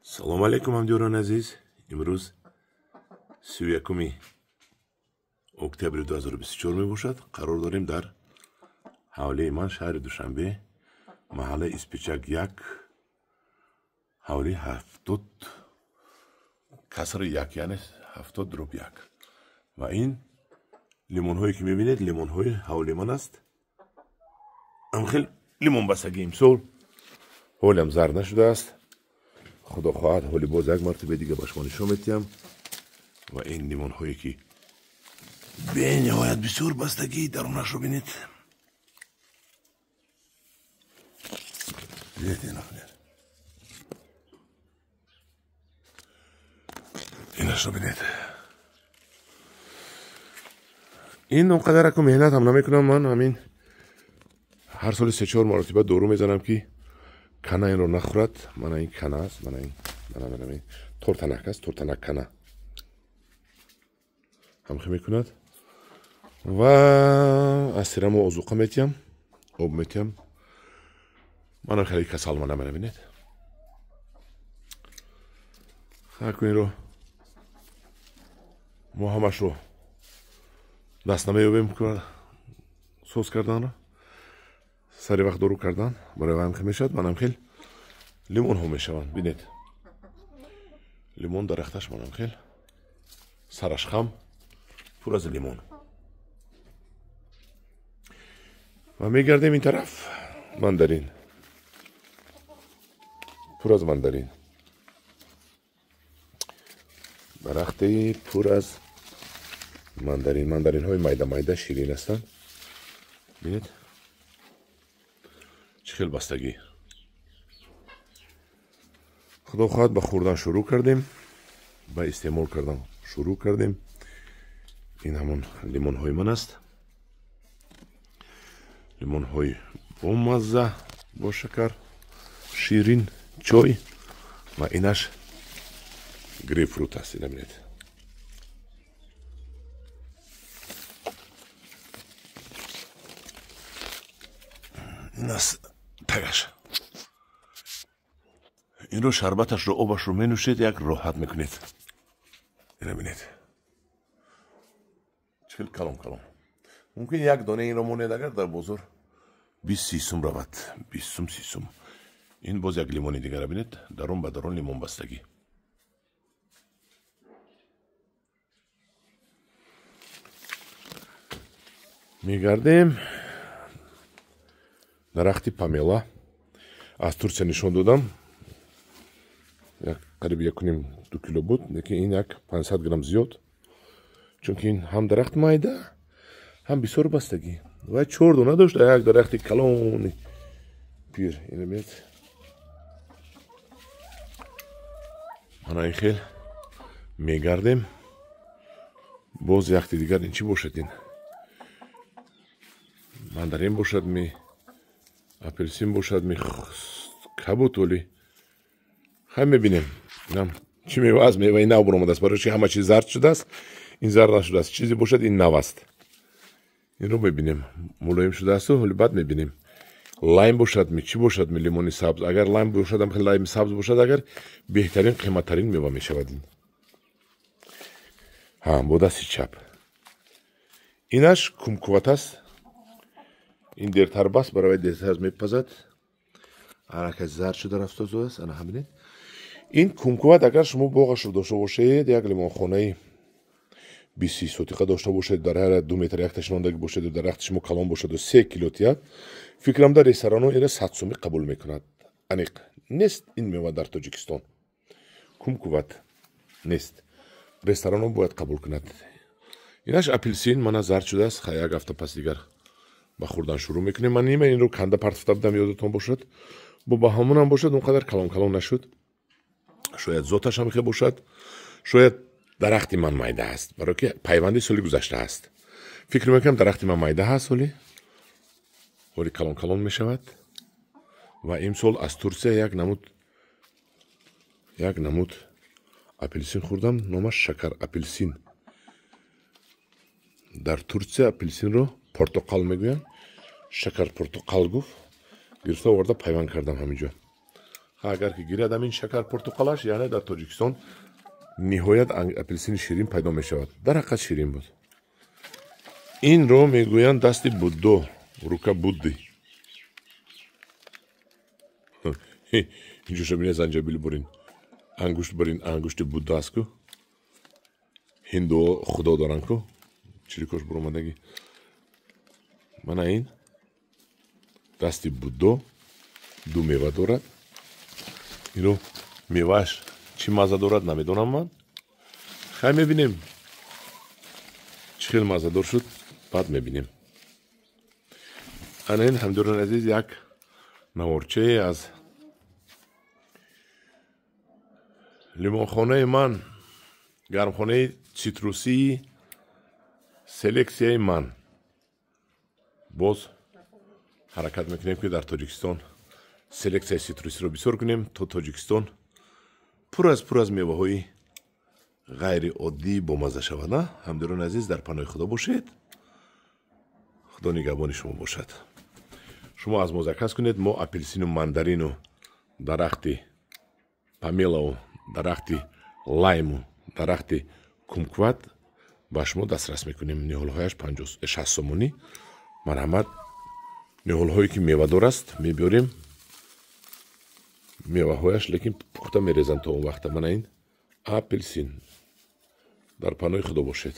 Салом алейкум, ҳамдиёрони азиз. Имрӯз 31 октябри 2024 мебошад. Қарор дорем дар ҳавлии ман, шаҳри Душанбе, маҳаллаи Испичак 1, ҳавлии 70 касри 1, яъне 70/1. Ва ин лимонҳое ки мебинед, лимонҳои ҳавлии ман аст. Ҳамхел лимонбастагӣ имсол ҳолам зард нашудааст. Худо хоҳад, ҳоли боз як мартаба дига ба шумо нишон медиҳам. Ва ин лимонҳое ки бениҳоят бисёр бастагӣ, дарунашро бинед. Бинед, ина бинед. Инашро бинед. Ин он қадар аку меҳнат ҳам намекунам ман, ҳамин ҳар соли 3-4 маротиба дору мезанам ки кана инро нахӯрад. Мана ин кана аст, мана ин, мана мана ин тортанак аст, тортанак кана ҳамхе мекунад. Ва аз тирамо озуқа метиҳам, об метиҳам. Мана хеле касал, мана мана бинед. Хаку инро мо ҳамашро даст намеёбем соз карданро, сари вақт дору кардан барои ҳамхе мешавад. Манам хел лимонҳо мешаванд. Бинед, лимон дарахташ манам хел сараш хам, пур аз лимон. Ва мегардем ин тараф, мандарин, пур аз мандарин, дарахти пур аз мандарин. Мандаринҳои майда майда ширин ҳастанд. Бинед чӣ хел бастагӣ. Худо хоҳад, ба хӯрдан шурӯъ кардем, ба истеъмол кардан шурӯъ кардем. Ин ҳамон лимонҳои ман аст, лимонҳои бомазза, бо шакар, ширин, чой. Ва инаш грейпфрут аст. Ина бинед. Ин аст тагаш. Инро шарбаташро, обашро менӯшед, як роҳат мекунед. Ина бинед, чӣ хел калон калон. Мумкин як дона инро монед, агар дар бозор 20-30 сум равад, 20 сум, 30 сум. Ин боз як лимони дигара бинед, дарун ба дарун лимонбастагӣ. Мегардем дарахти памела. Аз Турсия нишон додам, як қариб 1,5-2 кило буд, лекин ин як 500 грамм зиёд, чунки ин ҳам дарахт майда, ҳам бисёр бастагӣ. Ва 4 дона дошт як дарахти калони пир. Ина бинед, мана ин хел мегардем. Боз якти дигар, ин чӣ бошад? Ин мандарин бошад ми, апелсин бошад ми, кабут оли. Хай мебинем. Инам чӣ мева аст? Меваи нав баромадааст, барои чи ҳама чиз зард шудааст, ин зард нашудааст. Чизе бошад, ин нав аст. Инро мебинем, мулоим шудаасту ҳоли баъд мебинем. Лайм бошад ми, чӣ бошад ми, лимони сабз. Агар лайм бошад, ҳам лайми сабз бошад, агар беҳтарин, қиматтарин мева мешавад ин. Ҳа, бо дасти чап. Инаш кумкуват аст. Ин дертар баст, барои дертар мепазад. Анака зард шуда рафтааст, ана ҳаминед. Ин кумкуват агар шумо боғашро дошта бошед, як лимонхонаи 20 сотиқа дошта бошед, дар ҳар 2 метр якта шинондагӣ бошеду дарахти шумо калон бошаду 3 кило тиҳад, фикрам дар ресторанҳо инро 100 сумӣ қабул мекунад. Аниқ нест ин мева дар Тоҷикистон. Кумкуват нест. Ресторанҳо бояд қабул кунад. Инаш апелсин, мана зард шудааст, хай як ҳафта пас дигар ба хӯрдан шурӯъ мекунем. Ман нима инро канда партофта будам, ёдатон бошад. Бо ба ҳамонам бошад, он қадар калон калон нашуд. Шояд зоташ ҳам хе бошад, шояд дарахти ман майда аст, барои ки пайванди соли гузашта аст. Фикр мекунам дарахти ман майда ҳаст, ҳоли калон калон мешавад. Ва имсол аз Турсия як намуд апелсин хӯрдам, номаш шакар апелсин. Дар Турсия апелсинро портоқал мегӯянд, шакар портоқал гуфт, гирифта оварда пайванд кардам ҳаминҷо. Агар ки гирад ҳамин шакар пуртуқалаш, яъне дар Тоҷикистон ниҳоят апелсини ширин пайдо мешавад. Дар ҳақиқат ширин буд. Инро мегӯянд дасти Буддо, рука Будды. Инҷоша бинед, занҷабил бурин, ангушт бурин, ангушти Будда аст ку. Ҳиндуо худо доранд ку, чирикош буромадагӣ. Мана ин дасти Буддо ду мева дорад. Ино мевааш чӣ мазза дорад, намедонам ман. Хай мебинем, чӣ хел маззадор шуд, баъд мебинем. Ана ин, ҳамдиёрони азиз, як наворчае аз лимонхонаи ман, гармхонаи цитрусии селексияи ман. Боз ҳаракат мекунем, ки дар Тоҷикистон селексияи цитрусиро бисёр кунем, то Тоҷикистон пур аз меваҳои ғайриоддӣ бомазза шавад. На, ҳамдиёрони азиз, дар паноҳи Худо бошед. Худо нигаҳбони шумо бошад. Шумо аз мо заказ кунед, мо апелсину мандарину дарахти памелаву дарахти лайму дарахти кумкват ба шумо дастрас мекунем. Ниҳолҳояш 60 сомонӣ. Марҳамат, ниҳолҳое ки мевадор аст мебиёрем, меваҳояш лекин пухта мерезанд то он вақта. Мана ин апелсин. Дар паноҳи Худо бошед.